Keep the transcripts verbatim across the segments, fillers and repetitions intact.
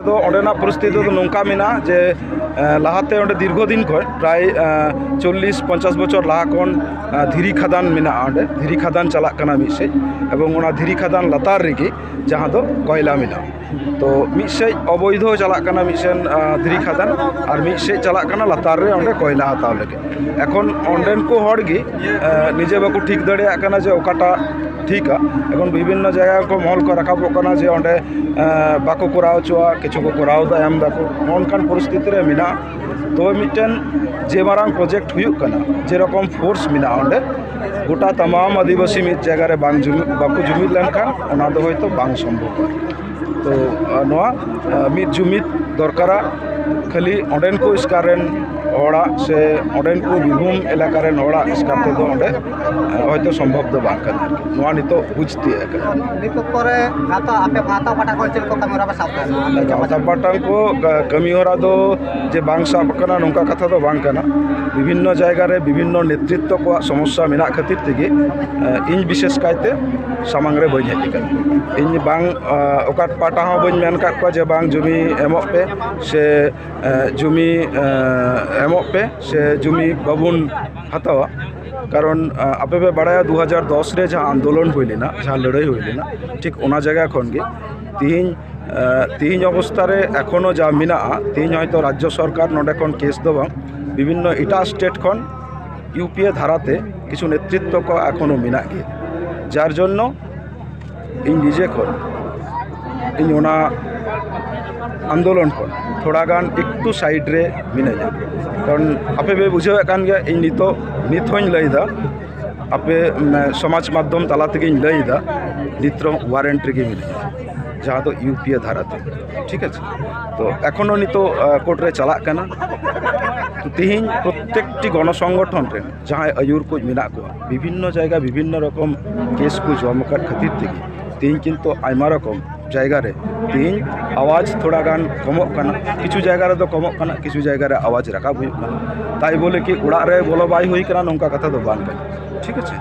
ᱫᱚ ᱚᱸᱰᱮᱱᱟᱜ ᱯᱚᱨᱤᱥᱛᱷᱤᱛᱤ ᱫᱚ ᱱᱚᱝᱠᱟ ᱢᱮᱱᱟᱜᱼᱟ ᱡᱮ, ᱮᱸ, ᱞᱟᱦᱟᱛᱮ ᱚᱸᱰᱮ ᱫᱤᱨᱜᱷᱚ ᱫᱤᱱ ᱠᱷᱚᱱ, ᱯᱨᱟᱭ, ᱮᱸ, ᱪᱚᱞᱞᱤᱥ ᱯᱚᱧᱪᱟᱥ ᱵᱚᱪᱷᱚᱨ ᱞᱟᱦᱟ ᱠᱷᱚᱱ, ᱮᱸ, ᱫᱷᱤᱨᱤ ᱠᱷᱟᱫᱟᱱ ᱢᱮᱱᱟᱜᱼᱟ᱾ ᱚᱸᱰᱮ ᱫᱷᱤᱨᱤ ᱠᱷᱟᱫᱟᱱ ᱪᱟᱞᱟᱜ ᱠᱟᱱᱟ ᱢᱤᱫ ᱥᱮᱫ, ᱮᱵᱚᱝ ᱚᱱᱟ ᱫᱷᱤᱨᱤ ᱠᱷᱟᱫᱟᱱ ᱞᱟᱛᱟᱨ ᱨᱮᱜᱮ ᱡᱟᱦᱟᱸ ᱫᱚ ᱠᱚᱭᱞᱟ ᱢᱮᱱᱟᱜᱼᱟ᱾ ᱛᱚ ᱢᱤᱫ ᱥᱮᱫ ᱚᱵᱳᱭᱫᱷᱚ ᱪᱟᱞᱟᱜ ᱠᱟᱱᱟ ᱢᱤᱫ ᱥᱮᱱ, ᱟᱸ, ᱫᱷᱤᱨᱤ ᱠᱷᱟᱫᱟᱱ, ᱟᱨ ᱢᱤᱫ ᱥᱮᱫ ᱪᱟᱞᱟᱜ ᱠᱟᱱᱟ ᱞᱟᱛᱟᱨ ᱨᱮ ᱚᱸᱰᱮ ᱠᱚᱭᱞᱟ ᱦᱟᱛᱟᱣ ᱞᱟᱹᱜᱤᱫ᱾ ᱮᱠᱷᱚᱱ ᱚᱸᱰᱮᱱ ᱠᱚ ᱦᱚᱲ ᱜᱮ, ᱮᱸ, ᱱᱤᱡᱮ ᱵᱟᱠᱚ ᱴᱷᱤᱠ ᱫᱟᱲᱮᱭᱟᱜ ᱠᱟᱱᱟ ᱡᱮ ᱚᱠᱟᱴᱟᱜ ᱴᱷᱤᱠᱟ᱾ ᱮᱠᱷᱚᱱ ᱵᱤᱵᱷᱤᱱᱱᱚ ᱡᱟᱭᱜᱟ ᱠᱚ ᱢᱚᱦᱚᱞ ᱠᱚ ᱨᱟᱠᱟᱵᱚᱜ ᱠᱟᱱᱟ ᱡᱮ ᱚᱸᱰᱮ, ᱮᱸ, ᱵᱟᱠᱚ ᱠᱚᱨᱟᱣ ᱦᱚᱪᱚᱣᱟᱜ, ᱠᱤᱪᱷᱩ ᱠᱚ ᱠᱚᱨᱟᱣ ᱮᱫᱟ, ᱮᱢ ᱫᱟᱠᱚ, ᱱᱚᱜᱼᱚ ᱱᱚᱝᱠᱟᱱ ᱯᱚᱨᱤᱥᱛᱷᱤᱛᱤ ᱨᱮ ᱢᱮᱱᱟᱜᱼᱟ᱾ ᱛᱚᱵᱮ ᱢᱤᱫᱴᱮᱱ ᱡᱮ ᱢᱟᱨᱟᱝ ᱯᱨᱚᱡᱮᱠᱴ ᱦᱩᱭᱩᱜ ᱠᱟᱱᱟ, ᱡᱮᱨᱚᱠᱚᱢ ᱯᱷᱳᱨᱥ ᱢᱮᱱᱟᱜᱼᱟ ᱚᱸᱰᱮ, ᱜᱚᱴᱟ ᱛᱟᱢᱟᱢ ᱟᱹᱫᱤᱵᱟᱹᱥᱤ ᱢᱤᱫ ᱡᱟᱭᱜᱟ ᱨᱮ ᱵᱟᱝ ᱡᱩᱢᱤᱫ, ᱵᱟᱠᱚ ᱡᱩᱢᱤᱫ ᱞᱮᱱᱠᱷᱟᱱ ᱚᱱᱟ ᱫᱚ ᱦᱚᱭᱛᱳ ᱵᱟᱝ ᱥᱚᱢᱵᱷᱚᱵᱚᱜᱼᱟ᱾ ᱛᱚ, ᱟᱸ, ᱱᱚᱣᱟ, ᱟᱸ, ᱢᱤᱫ ᱡᱩᱢᱤᱫ ᱫᱚᱨᱠᱟᱨᱟ᱾ ᱠᱷᱟᱹᱞᱤ ᱚᱸᱰᱮᱱ ᱠᱚ ᱮᱥᱠᱟᱨ ᱨᱮᱱ ᱦᱚᱲᱟᱜ ᱥᱮ ᱚᱸᱰᱮᱱ ᱠᱚ ᱵᱤᱨᱵᱷᱩᱢ ᱮᱞᱟᱠᱟ ᱨᱮᱱ ᱦᱚᱲᱟᱜ ᱮᱥᱠᱟᱨ ᱛᱮᱫᱚ ᱚᱸᱰᱮ, ᱟᱸ, ᱦᱚᱭᱛᱳ ᱥᱚᱢᱵᱷᱚᱵ ᱫᱚ ᱵᱟᱝ ᱠᱟᱱᱟ᱾ ᱱᱚᱣᱟ ᱱᱤᱛᱚᱜ ᱵᱩᱡᱽ ᱛᱤᱭᱟᱹᱜ ᱟᱠᱟᱱᱟ᱾ ᱱᱤᱛᱚᱜ ᱯᱚᱨᱮ ᱜᱟᱶᱛᱟ, ᱟᱯᱮ ᱜᱟᱶᱛᱟ ᱯᱟᱦᱴᱟ ᱠᱷᱚᱱ ᱪᱮᱫ ᱠᱚ ᱠᱟᱹᱢᱤ ᱦᱚᱨᱟ ᱯᱮ ᱥᱟᱵ ᱠᱟᱜᱼᱟ? ᱜᱟᱶᱛᱟ ᱯᱟᱦᱴᱟ ᱠᱚ ᱠᱟ-, ᱠᱟᱹᱢᱤ ᱦᱚᱨᱟ ᱫᱚ ᱡᱮ ᱵᱟᱝ ᱥᱟᱵ ᱟᱠᱟᱱᱟ, ᱱᱚᱝᱠᱟ ᱠᱟᱛᱷᱟ ᱫᱚ ᱵᱟᱝ ᱠᱟᱱᱟ᱾ ᱵᱤᱵᱷᱤᱱᱱᱚ ᱡᱟᱭᱜᱟ ᱨᱮ ᱵᱤᱵᱷᱤᱱᱱᱚ ᱱᱮᱛᱨᱤᱛᱛᱚ ᱠᱚᱣᱟᱜ ᱥᱚᱢᱚᱥᱥᱟ ᱢᱮᱱᱟᱜ ᱠᱷᱟᱹᱛᱤᱨ ᱛᱮᱜᱮ, ᱮᱸ, ᱤᱧ ᱵᱤᱥᱮᱥ ᱠᱟᱭᱛᱮ ᱥᱟᱢᱟᱝ ᱨᱮ ᱵᱟᱹᱧ ᱦᱮᱡ ᱟᱠᱟᱱᱟ᱾ ᱤᱧ ᱵᱟᱝ, ᱮᱸ, ᱚᱠᱟ ᱯᱟᱦᱴᱟ ᱦᱚᱸ ᱵᱟᱹᱧ ᱢᱮᱱ ᱟᱠᱟᱫ ᱠᱚᱣᱟ ᱡᱮ ᱵᱟᱝ ᱡᱩᱢᱤ ᱮᱢᱚᱜ ᱯᱮ ᱥᱮ, ᱮᱸ, ᱡᱩᱢᱤ, ᱮᱸ, ᱮᱢᱚᱜ ᱯᱮ ᱥᱮ ᱡᱩᱢᱤ ᱵᱟᱵᱚᱱ ᱦᱟᱛᱟᱣᱟ᱾ ᱠᱟᱨᱚᱱ, ᱮᱸ, ᱟᱯᱮ ᱯᱮ ᱵᱟᱲᱟᱭᱟ ᱫᱩ ᱦᱟᱡᱟᱨ ᱫᱚᱥ ᱨᱮ ᱡᱟᱦᱟᱸ ᱟᱱᱫᱳᱞᱚᱱ ᱦᱩᱭ ᱞᱮᱱᱟ, ᱡᱟᱦᱟᱸ ᱞᱟᱹᱲᱦᱟᱹᱭ ᱦᱩᱭ ᱞᱮᱱᱟ, ᱴᱷᱤᱠ ᱚᱱᱟ ᱡᱟᱭᱜᱟ ᱠᱷᱚᱱ ᱜᱮ ᱛᱤᱦᱤᱧ, ᱮᱸ, ᱛᱤᱦᱤᱧ ᱚᱵᱚᱥᱛᱟ ᱨᱮ ᱮᱠᱷᱚᱱᱳ ᱡᱟ ᱢᱮᱱᱟᱜᱼᱟ, ᱛᱤᱦᱤᱧ ᱦᱚᱭᱛᱳ ᱨᱟᱡᱽᱡᱚ ᱥᱚᱨᱠᱟᱨ ᱱᱚᱰᱮ ᱠᱷᱚᱱ ᱠᱮᱥ ᱫᱚ ᱵᱟᱝ, ᱵᱤᱵᱷᱤᱱᱱᱚ ᱮᱴᱟᱜ ᱥᱴᱮᱴ ᱠᱷᱚᱱ ᱤᱭᱩ ᱯᱤ ᱮ ᱫᱷᱟᱨᱟᱛᱮ ᱠᱤᱪᱷᱩ ᱱᱮᱛᱨᱤᱛᱛᱚ ᱠᱚ ᱮᱠᱷᱚᱱᱳ ᱢᱮᱱᱟᱜ ᱜᱮᱭᱟ, ᱡᱟᱨ ᱡᱚᱱᱱᱚ ᱤᱧ ᱱᱤᱡᱮ ᱠᱷᱚᱱ, ᱤᱧ ᱚᱱᱟ ᱟᱱᱫᱳᱞᱚᱱ ᱠᱷᱚᱱ ᱛᱷᱚᱲᱟ ᱜᱟᱱ ᱮᱠᱴᱩ ᱥᱟᱭᱤᱰ ᱨᱮ ᱢᱤᱱᱟᱹᱧᱟ᱾ ᱠᱟᱨᱚᱱ ᱟᱯᱮ ᱯᱮ ᱵᱩᱡᱷᱟᱹᱣᱮᱫ ᱠᱟᱱ ᱜᱮᱭᱟ, ᱤᱧ ᱱᱤᱛᱚᱜ, ᱱᱤᱛ ᱦᱚᱸᱧ ᱞᱟᱹᱭᱫᱟ, ᱟᱯᱮ, ᱢᱟᱱᱮ, ᱥᱚᱢᱟᱡᱽ ᱢᱟᱫᱽᱫᱷᱚᱢ ᱛᱟᱞᱟ ᱛᱮᱜᱮᱧ ᱞᱟᱹᱭᱫᱟ, ᱱᱤᱛ ᱨᱮᱦᱚᱸ ᱳᱣᱟᱨᱮᱱᱴ ᱨᱮᱜᱮ ᱢᱤᱱᱟᱹᱧᱟ, ᱡᱟᱦᱟᱸ ᱫᱚ ᱤᱭᱩ ᱯᱤ ᱮ ᱫᱷᱟᱨᱟᱛᱮ, ᱴᱷᱤᱠ ᱟᱪᱷᱮ? ᱛᱚ ᱮᱠᱷᱚᱱᱳ ᱱᱤᱛᱚᱜ, ᱟᱸ, ᱠᱳᱨᱴ ᱨᱮ ᱪᱟᱞᱟᱜ ᱠᱟᱱᱟ᱾ ᱛᱚ ᱛᱤᱦᱤᱧ ᱯᱨᱚᱛᱛᱮᱠᱴᱤ ᱜᱚᱱᱚᱥᱚᱝᱜᱚᱴᱷᱚᱱ ᱨᱮᱱ ᱡᱟᱦᱟᱸᱭ ᱟᱹᱭᱩᱨ ᱠᱚ ᱢᱮᱱᱟᱜ ᱠᱚᱣᱟ, ᱵᱤᱵᱷᱤᱱᱱᱚ ᱡᱟᱭᱜᱟ ᱵᱤᱵᱷᱤᱱᱱᱚ ᱨᱚᱠᱚᱢ ᱠᱮᱥ ᱠᱚ ᱡᱚᱢ ᱟᱠᱟᱫ ᱠᱷᱟᱹᱛᱤᱨ ᱛᱮᱜᱮ ᱛᱮᱦᱮᱧ ᱠᱤᱱᱛᱩ ᱟᱭᱢᱟ ᱨᱚᱠᱚᱢ ᱡᱟᱭᱜᱟ ᱨᱮ ᱛᱮᱦᱮᱧ ᱟᱣᱟᱡᱽ ᱛᱷᱚᱲᱟ ᱜᱟᱱ ᱠᱚᱢᱚᱜ ᱠᱟᱱᱟ, ᱠᱤᱪᱷᱩ ᱡᱟᱭᱜᱟ ᱨᱮᱫᱚ ᱠᱚᱢᱚᱜ ᱠᱟᱱᱟ, ᱠᱤᱪᱷᱩ ᱡᱟᱭᱜᱟ ᱨᱮ ᱟᱣᱟᱡᱽ ᱨᱟᱠᱟᱵ ᱦᱩᱭᱩᱜ ᱠᱟᱱᱟ᱾ ᱛᱟᱭ ᱵᱚᱞᱮ ᱠᱤ ᱚᱲᱟᱜ ᱨᱮ ᱵᱚᱞᱚ ᱵᱟᱭ ᱦᱩᱭ ᱠᱟᱱᱟ, ᱱᱚᱝᱠᱟ ᱠᱟᱛᱷᱟ ᱫᱚ ᱵᱟᱝ ᱠᱟᱱᱟ, ᱴᱷᱤᱠ ᱟᱪᱷᱮ?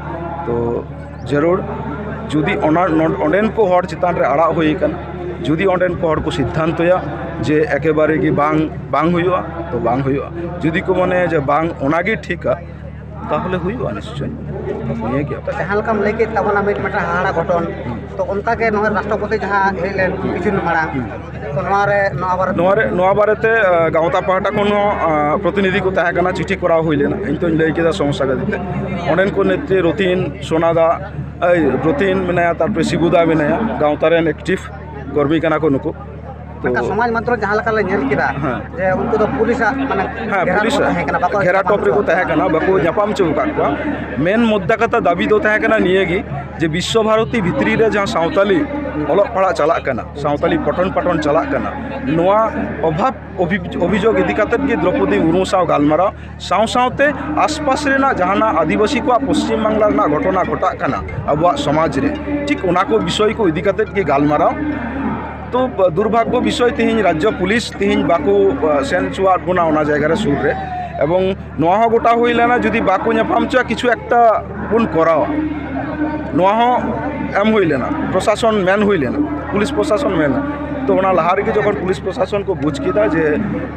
ᱛᱚ ᱡᱟᱹᱨᱩᱲ ᱡᱩᱫᱤ ᱚᱱᱟ ᱱᱚᱰ-, ᱚᱸᱰᱮᱱ ᱠᱚ ᱦᱚᱲ ᱪᱮᱛᱟᱱ ᱨᱮ ᱟᱲᱟᱜ ᱦᱩᱭ ᱠᱟᱱᱟ, ᱡᱩᱫᱤ ᱚᱸᱰᱮᱱ ᱠᱚ ᱦᱚᱲ ᱠᱚ ᱥᱤᱫᱽᱫᱷᱟᱱᱛᱚᱭᱟ ᱡᱮ ᱮᱠᱮᱵᱟᱨᱮ ᱜᱮ ᱵᱟᱝ, ᱵᱟᱝ ᱦᱩᱭᱩᱜᱼᱟ, ᱛᱚ ᱵᱟᱝ ᱦᱩᱭᱩᱜᱼᱟ᱾ ᱡᱩᱫᱤ ᱠᱚ ᱢᱚᱱᱮᱭᱟ ᱡᱮ ᱵᱟᱝ, ᱚᱱᱟᱜᱮ ᱴᱷᱤᱠᱟ, ᱛᱟᱦᱚᱞᱮ ᱦᱩᱭᱩᱜᱼᱟ ᱱᱤᱥᱪᱚᱭ᱾ ᱱᱤᱭᱟᱹ ᱜᱮ᱾ ᱛᱚ, ᱡᱟᱦᱟᱸ ᱞᱮᱠᱟᱢ ᱞᱟᱹᱭ ᱠᱮᱫ ᱛᱟᱵᱚᱱᱟ, ᱢᱤᱫ ᱢᱤᱫᱴᱟᱝ ᱦᱟᱦᱟᱲᱟ ᱜᱷᱚᱴᱚᱱ, ᱛᱚ ᱚᱱᱠᱟ ᱜᱮ ᱱᱚᱜᱼᱚᱭ ᱨᱟᱥᱴᱨᱚᱯᱚᱛᱤ ᱡᱟᱦᱟᱸ ᱦᱮᱡ ᱞᱮᱱ ᱠᱤᱪᱷᱩ ᱫᱤᱱ ᱢᱟᱲᱟᱝ, ᱛᱚ ᱱᱚᱣᱟ ᱨᱮ, ᱱᱚᱣᱟ ᱵᱟᱨᱮ ᱱᱚᱣᱟ ᱨᱮ, ᱱᱚᱣᱟ ᱵᱟᱨᱮᱛᱮ, ᱟᱸ, ᱜᱟᱶᱛᱟ ᱯᱟᱦᱴᱟ ᱠᱷᱚᱱ ᱦᱚᱸ, ᱟᱸ, ᱯᱨᱚᱛᱤᱱᱤᱫᱷᱤ ᱠᱚ ᱛᱟᱦᱮᱸ ᱠᱟᱱᱟ, ᱪᱤᱴᱷᱤ ᱠᱚᱨᱟᱣ ᱦᱩᱭ ᱞᱮᱱᱟ᱾ ᱤᱧ ᱛᱚᱧ ᱞᱟᱹᱭ ᱠᱮᱫᱟ ᱥᱚᱢᱚᱥᱥᱟ ᱠᱷᱟᱹᱛᱤᱨ ᱛᱮ᱾ ᱚᱸᱰᱮᱱ ᱠᱚ ᱱᱮᱛᱨᱤ ᱨᱚᱛᱤᱱ, ᱥᱳᱱᱟᱫᱟ, ᱮᱭ, ᱨᱚᱛᱤᱱ ᱢᱮᱱᱟᱭᱟ, ᱛᱟᱨᱯᱚᱨᱮ ᱥᱤᱵᱩᱫᱟ ᱢᱮᱱᱟᱭᱟ, ᱜᱟᱶᱛᱟ ᱨᱮᱱ ᱮᱠᱴᱤᱵᱷ ᱠᱚᱨᱢᱤ ᱠᱟᱱᱟ ᱠᱚ ᱱᱩᱠᱩ᱾ ᱛᱚ ᱢᱮᱱᱠᱷᱟᱱ ᱥᱚᱢᱟᱡᱽ ᱢᱟᱫᱽᱫᱷᱚᱢ ᱡᱟᱦᱟᱸ ᱞᱮᱠᱟ ᱞᱮ ᱧᱮᱞ ᱠᱮᱫᱟ, ᱦᱮᱸ᱾ ᱡᱮ ᱩᱱᱠᱩ ᱫᱚ ᱯᱩᱞᱤᱥᱟᱜ, ᱢᱟᱱᱮ, ᱦᱮᱸ, ᱜᱷᱮᱨᱟ ᱨᱮᱠᱚ ᱯᱩᱞᱤᱥᱟᱜ ᱛᱟᱦᱮᱸ ᱠᱟᱱᱟ, ᱵᱟᱠᱚ ᱜᱷᱮᱨᱟ ᱧᱟᱯᱟᱢ ᱴᱚᱯ ᱨᱮᱠᱚ ᱦᱚᱪᱚ ᱛᱟᱦᱮᱸ ᱠᱟᱱᱟ, ᱵᱟᱠᱚ ᱧᱟᱯᱟᱢ ᱦᱚᱪᱚ ᱟᱠᱟᱫ ᱠᱚᱣᱟ᱾ ᱢᱮᱱ ᱢᱩᱫᱽᱫᱟ ᱠᱟᱛᱷᱟ ᱫᱟᱹᱵᱤ ᱫᱚ ᱛᱟᱦᱮᱸ ᱠᱟᱱᱟ ᱱᱤᱭᱟᱹ ᱜᱮ, ᱡᱮ ᱵᱤᱥᱥᱚ ᱵᱷᱟᱨᱚᱛᱤ ᱵᱷᱤᱛᱨᱤ ᱨᱮ ᱡᱟᱦᱟᱸ ᱥᱟᱶᱛᱟᱞᱤ ᱚᱞᱚᱜ ᱯᱟᱲᱦᱟᱜ ᱪᱟᱞᱟᱜ ᱠᱟᱱᱟ, ᱥᱟᱶᱛᱟᱞᱤ ᱯᱚᱴᱷᱚᱱ ᱯᱟᱴᱷᱚᱱ ᱪᱟᱞᱟᱜ ᱠᱟᱱᱟ, ᱱᱚᱣᱟ ᱚᱵᱷᱟᱵᱽ ᱚᱵᱷᱤ-, ᱚᱵᱷᱤᱡᱳᱜᱽ ᱤᱫᱤ ᱠᱟᱛᱮᱫ ᱜᱮ ᱫᱨᱚᱯᱚᱫᱤ ᱢᱩᱨᱢᱩ ᱥᱟᱶ ᱜᱟᱞᱢᱟᱨᱟᱣ, ᱥᱟᱶ ᱥᱟᱶᱛᱮ ᱟᱥᱯᱟᱥ ᱨᱮᱱᱟᱜ ᱡᱟᱦᱟᱱᱟᱜ ᱟᱹᱫᱤᱵᱟᱹᱥᱤ ᱠᱚᱣᱟᱜ ᱯᱚᱥᱪᱤᱢ ᱵᱟᱝᱞᱟ ᱨᱮᱱᱟᱜ ᱜᱷᱚᱴᱚᱱᱟ ᱜᱷᱚᱴᱟᱜ ᱠᱟᱱᱟ ᱟᱵᱚᱣᱟᱜ ᱥᱚᱢᱟᱡᱽ ᱨᱮ, ᱴᱷᱤᱠ ᱚᱱᱟ ᱠᱚ ᱵᱤᱥᱚᱭ ᱠᱚ ᱤᱫᱤ ᱠᱟᱛᱮᱫ ᱜᱮ ᱜᱟᱞᱢᱟᱨᱟᱣ᱾ ᱛᱚ, ᱫᱩᱨᱵᱷᱟᱜᱽᱜᱚ ᱵᱤᱥᱚᱭ, ᱛᱮᱦᱮᱧ ᱨᱟᱡᱽᱡᱚ ᱯᱩᱞᱤᱥ ᱛᱮᱦᱮᱧ ᱵᱟᱠᱚ, ᱟ, ᱥᱮᱱ ᱦᱚᱪᱚᱣᱟᱫ ᱵᱚᱱᱟ ᱚᱱᱟ ᱡᱟᱭᱜᱟ ᱨᱮ ᱥᱩᱨ ᱨᱮ, ᱮᱵᱚᱝ ᱱᱚᱣᱟ ᱦᱚᱸ ᱜᱚᱴᱟ ᱦᱩᱭ ᱞᱮᱱᱟ, ᱡᱩᱫᱤ ᱵᱟᱠᱚ ᱧᱟᱯᱟᱢ ᱦᱚᱪᱚᱣᱟᱜ, ᱠᱤᱪᱷᱩ ᱮᱠᱴᱟ ᱵᱚᱱ ᱠᱚᱨᱟᱣᱟ, ᱱᱚᱣᱟ ᱦᱚᱸ ᱮᱢ ᱦᱩᱭ ᱞᱮᱱᱟ, ᱯᱨᱚᱥᱟᱥᱚᱱ ᱢᱮᱱ ᱦᱩᱭ ᱞᱮᱱᱟ, ᱯᱩᱞᱤᱥ ᱯᱨᱚᱥᱟᱥᱚᱱ ᱢᱮᱱᱟ᱾ ᱛᱚ, ᱚᱱᱟ ᱞᱟᱦᱟ ᱨᱮᱜᱮ ᱡᱚᱠᱷᱚᱱ ᱯᱩᱞᱤᱥ ᱯᱨᱚᱥᱟᱥᱚᱱ ᱠᱚ ᱵᱩᱡᱽ ᱠᱮᱫᱟ ᱡᱮ,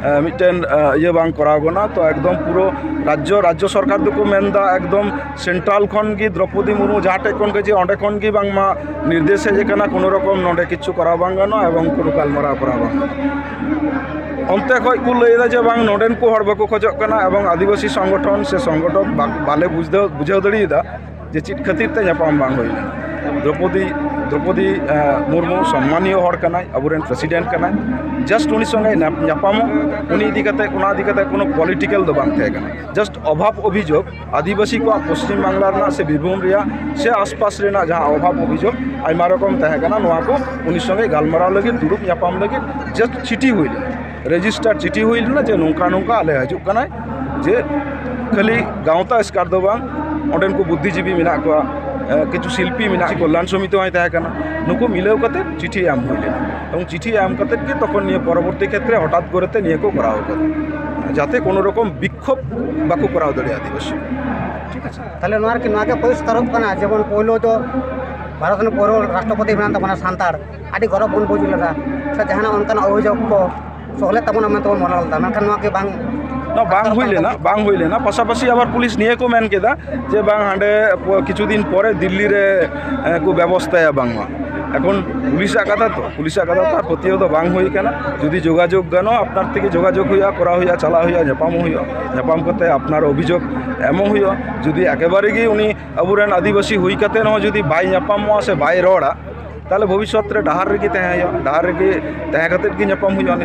ᱮ, ᱢᱤᱫᱴᱮᱱ, ᱮ, ᱤᱭᱟᱹ ᱵᱟᱝ ᱠᱚᱨᱟᱣ ᱠᱟᱱᱟ, ᱛᱚ ᱮᱠᱫᱚᱢ ᱯᱩᱨᱟᱹ ᱨᱟᱡᱽᱡᱚ, ᱨᱟᱡᱽᱡᱚ ᱥᱚᱨᱠᱟᱨ ᱫᱚᱠᱚ ᱢᱮᱱᱫᱟ ᱮᱠᱫᱚᱢ ᱥᱮᱱᱴᱨᱟᱞ ᱠᱷᱚᱱ ᱜᱮ ᱫᱨᱚᱯᱚᱫᱤ ᱢᱩᱨᱢᱩ ᱡᱟᱦᱟᱸ ᱴᱷᱮᱡ ᱠᱷᱚᱱ ᱜᱮ, ᱡᱮ ᱚᱸᱰᱮ ᱠᱷᱚᱱ ᱜᱮ ᱵᱟᱝᱢᱟ ᱱᱤᱨᱫᱮᱥ ᱦᱮᱡ ᱟᱠᱟᱱᱟ, ᱠᱳᱱᱳ ᱨᱚᱠᱚᱢ ᱱᱚᱸᱰᱮ ᱠᱤᱪᱷᱩ ᱠᱚᱨᱟᱣ ᱵᱟᱝ ᱜᱟᱱᱚᱜᱼᱟ ᱮᱵᱚᱝ ᱠᱳᱱᱳ ᱜᱟᱞᱢᱟᱨᱟᱣ ᱠᱚᱨᱟᱣ ᱵᱟᱝ ᱜᱟᱱᱚᱜᱼᱟ᱾ ᱚᱱᱛᱮ ᱠᱷᱚᱡ ᱠᱚ ᱞᱟᱹᱭ ᱮᱫᱟ ᱡᱮ ᱵᱟᱝ, ᱱᱚᱸᱰᱮᱱ ᱠᱚ ᱦᱚᱲ ᱵᱟᱠᱚ ᱠᱷᱚᱡᱚᱜ ᱠᱟᱱᱟ ᱮᱵᱚᱝ ᱟᱹᱫᱤᱵᱟᱹᱥᱤ ᱥᱚᱝᱜᱚᱴᱷᱚᱱ ᱥᱮ ᱥᱚᱝᱜᱚᱴᱷᱚᱠ ᱵᱟ-, ᱵᱟᱞᱮ ᱵᱩᱡᱷᱟᱹᱣ, ᱵᱩᱡᱷᱟᱹᱣ ᱫᱟᱲᱮᱭᱟᱫᱟ ᱡᱮ ᱪᱮᱫ ᱠᱷᱟᱹᱛᱤᱨ ᱛᱮ ᱧᱟᱯᱟᱢ ᱵᱟᱝ ᱦᱩᱭ ᱞᱮᱱᱟ᱾ ᱫᱨᱚᱯᱚᱫᱤ, ᱫᱨᱚᱯᱚᱫᱤ, ᱮ, ᱢᱩᱨᱢᱩ ᱥᱚᱱᱢᱟᱱᱤᱭᱚ ᱦᱚᱲ ᱠᱟᱱᱟᱭ, ᱟᱵᱚᱨᱮᱱ ᱯᱨᱮᱥᱤᱰᱮᱱᱴ ᱠᱟᱱᱟᱭ, ᱡᱟᱥᱴ ᱩᱱᱤ ᱥᱚᱸᱜᱮ ᱧᱟᱯ-, ᱧᱟᱯᱟᱢᱚᱜ, ᱩᱱᱤ ᱤᱫᱤ ᱠᱟᱛᱮ, ᱚᱱᱟ ᱤᱫᱤ ᱠᱟᱛᱮ ᱠᱳᱱᱳ ᱯᱚᱞᱤᱴᱤᱠᱟᱞ ᱫᱚ ᱵᱟᱝ ᱛᱟᱦᱮᱸ ᱠᱟᱱᱟ, ᱡᱟᱥᱴ ᱚᱵᱷᱟᱵᱽ ᱚᱵᱷᱤᱡᱳᱜᱽ, ᱟᱹᱫᱤᱵᱟᱹᱥᱤ ᱠᱚᱣᱟᱜ ᱯᱚᱥᱪᱤᱢ ᱵᱟᱝᱞᱟ ᱨᱮᱱᱟᱜ ᱥᱮ ᱵᱤᱨᱵᱷᱩᱢ ᱨᱮᱭᱟᱜ ᱥᱮ ᱟᱥᱯᱟᱥ ᱨᱮᱱᱟᱜ ᱡᱟᱦᱟᱸ ᱚᱵᱷᱟᱵᱽ ᱚᱵᱷᱤᱡᱳᱜᱽ ᱟᱭᱢᱟ ᱨᱚᱠᱚᱢ ᱛᱟᱦᱮᱸ ᱠᱟᱱᱟ, ᱱᱚᱣᱟ ᱠᱚ ᱩᱱᱤ ᱥᱚᱸᱜᱮ ᱜᱟᱞᱢᱟᱨᱟᱣ ᱞᱟᱹᱜᱤᱫ, ᱫᱩᱲᱩᱵ ᱧᱟᱯᱟᱢ ᱞᱟᱹᱜᱤᱫ ᱡᱟᱥᱴ ᱪᱤᱴᱷᱤ ᱦᱩᱭ ᱞᱮᱱᱟ, ᱨᱮᱡᱤᱥᱴᱟᱨ ᱪᱤᱴᱷᱤ ᱦᱩᱭ ᱞᱮᱱᱟ ᱡᱮ ᱱᱚᱝᱠᱟ ᱱᱚᱝᱠᱟ ᱟᱞᱮ ᱦᱤᱡᱩᱜ ᱠᱟᱱᱟᱭ, ᱡᱮ ᱠᱷᱟᱹᱞᱤ ᱜᱟᱶᱛᱟ ᱮᱥᱠᱟᱨ ᱫᱚ ᱵᱟᱝ, ᱚᱸᱰᱮᱱ ᱠᱚ ᱵᱩᱫᱽᱫᱷᱤᱡᱤᱵᱤ ᱢᱮᱱᱟᱜ ᱠᱚᱣᱟ, ᱮ, ᱠᱤᱪᱷᱩ ᱥᱤᱞᱯᱤ ᱢᱮᱱᱟᱜ ᱠᱚᱣᱟ, ᱠᱚᱞᱞᱟᱱ ᱥᱚᱢᱤᱛᱤ ᱦᱚᱸᱭ ᱛᱟᱦᱮᱸ ᱠᱟᱱᱟ, ᱱᱩᱠᱩ ᱢᱤᱞᱟᱹᱣ ᱠᱟᱛᱮ ᱪᱤᱴᱷᱤ ᱮᱢ ᱦᱩᱭ ᱞᱮᱱᱟ᱾ ᱮᱵᱚᱝ ᱪᱤᱴᱷᱤ ᱮᱢ ᱠᱟᱛᱮ ᱜᱮ ᱛᱚᱠᱷᱚᱱ ᱱᱤᱭᱟᱹ ᱯᱚᱨᱚᱵᱚᱨᱛᱤ ᱠᱷᱮᱛᱨᱮ ᱦᱚᱴᱟᱛ ᱠᱚᱨᱮᱛᱮ ᱱᱤᱭᱟᱹ ᱠᱚ ᱠᱚᱨᱟᱣ ᱠᱟᱫᱟ, ᱡᱟᱛᱮ ᱠᱳᱱᱳ ᱨᱚᱠᱚᱢ ᱵᱤᱠᱠᱷᱳᱵ ᱵᱟᱠᱚ ᱠᱚᱨᱟᱣ ᱫᱟᱲᱮᱭᱟᱜᱼᱟ ᱟᱹᱫᱤᱵᱟᱹᱥᱤ᱾ ᱴᱷᱤᱠ ᱟᱪᱷᱮ? ᱛᱟᱦᱞᱮ ᱱᱚᱣᱟ ᱨᱮ ᱠᱤ ᱱᱚᱣᱟ ᱜᱮ ᱯᱚᱨᱤᱥᱠᱟᱨᱚᱜ ᱠᱟᱱᱟ, ᱡᱮᱢᱚᱱ ᱯᱳᱭᱞᱳ ᱫᱚ ᱵᱷᱟᱨᱚᱛ ᱨᱮᱱ ᱯᱳᱭᱞᱳ ᱨᱟᱥᱴᱨᱚᱯᱚᱛᱤ ᱢᱮᱱᱟᱭ ᱛᱟᱵᱚᱱᱟ ᱥᱟᱱᱛᱟᱲ, ᱟᱹᱰᱤ ᱜᱚᱨᱚᱵᱽ ᱵᱚᱱ ᱵᱩᱡᱽ ᱞᱮᱫᱟ᱾ ᱥᱮ ᱡᱟᱦᱟᱱᱟᱜ ᱚᱱᱠᱟᱱᱟᱜ ᱚᱵᱷᱤᱡᱳᱜᱽ ᱠᱚ ᱥᱚᱦᱞᱮ ᱛᱟᱵᱚᱱᱟ ᱢᱮᱱᱛᱮ ᱵᱚᱱ ᱢᱚᱱᱮ ᱞᱮᱫᱟ, ᱢᱮᱱᱠᱷᱟᱱ ᱱᱚᱣᱟ ᱜᱮ ᱵᱟᱝ᱾ ᱱᱚᱣᱟ ᱵᱟᱝ ᱦᱩᱭ ᱞᱮᱱᱟ, ᱵᱟᱝ ᱦᱩᱭ ᱞᱮᱱᱟ᱾ ᱯᱟᱥᱟᱯᱟᱥᱤ ᱟᱵᱟᱨ ᱯᱩᱞᱤᱥ ᱱᱤᱭᱟᱹ ᱠᱚ ᱢᱮᱱ ᱠᱮᱫᱟ ᱡᱮ ᱵᱟᱝ, ᱦᱟᱸᱰᱮ ᱠᱤᱪᱷᱩ ᱫᱤᱱ ᱯᱚᱨᱮ ᱫᱤᱞᱞᱤ ᱨᱮ, ᱮ, ᱠᱚ ᱵᱮᱵᱚᱥᱛᱷᱟᱭᱟ ᱵᱟᱝᱢᱟ᱾ ᱮᱠᱷᱚᱱ ᱯᱩᱞᱤᱥᱟᱜ ᱠᱟᱛᱷᱟ ᱛᱚ, ᱯᱩᱞᱤᱥᱟᱜ ᱠᱟᱛᱷᱟ ᱛᱚ, ᱟᱨ ᱯᱟᱹᱛᱭᱟᱹᱣ ᱫᱚ ᱵᱟᱝ ᱦᱩᱭ ᱠᱟᱱᱟ᱾ ᱡᱩᱫᱤ ᱡᱳᱜᱟᱡᱳᱜᱽ ᱜᱟᱱᱚᱜᱼᱟ, ᱟᱯᱱᱟᱨ ᱛᱮᱜᱮ ᱡᱳᱜᱟᱡᱳᱜᱽ ᱦᱩᱭᱩᱜᱼᱟ, ᱠᱚᱨᱟᱣ ᱦᱩᱭᱩᱜᱼᱟ, ᱪᱟᱞᱟᱜ ᱦᱩᱭᱩᱜᱼᱟ, ᱧᱟᱯᱟᱢᱚᱜ ᱦᱩᱭᱩᱜᱼᱟ, ᱧᱟᱯᱟᱢ ᱠᱟᱛᱮ ᱟᱯᱱᱟᱨ ᱚᱵᱷᱤᱡᱳᱜᱽ ᱮᱢᱚᱜ ᱦᱩᱭᱩᱜᱼᱟ᱾ ᱡᱩᱫᱤ ᱮᱠᱮᱵᱟᱨᱮ ᱜᱮ ᱩᱱᱤ ᱟᱵᱚᱨᱮᱱ ᱟᱹᱫᱤᱵᱟᱹᱥᱤ ᱦᱩᱭ ᱠᱟᱛᱮ ᱦᱚᱸ ᱡᱩᱫᱤ ᱵᱟᱭ ᱧᱟᱯᱟᱢᱚᱜᱼᱟ ᱥᱮ ᱵᱟᱭ ᱨᱚᱲᱟ, ᱛᱟᱦᱚᱞᱮ ᱵᱷᱚᱵᱤᱥᱥᱚᱛ ᱨᱮ ᱰᱟᱦᱟᱨ ᱨᱮᱜᱮ ᱛᱟᱦᱮᱸ ᱦᱩᱭᱩᱜᱼᱟ, ᱰᱟᱦᱟᱨ ᱨᱮᱜᱮ ᱛᱟᱦᱮᱸ ᱠᱟᱛᱮ ᱜᱮ ᱧᱟᱯᱟᱢ ᱦᱩᱭᱩᱜᱼᱟ ᱩᱱᱤ ᱥᱟᱶ᱾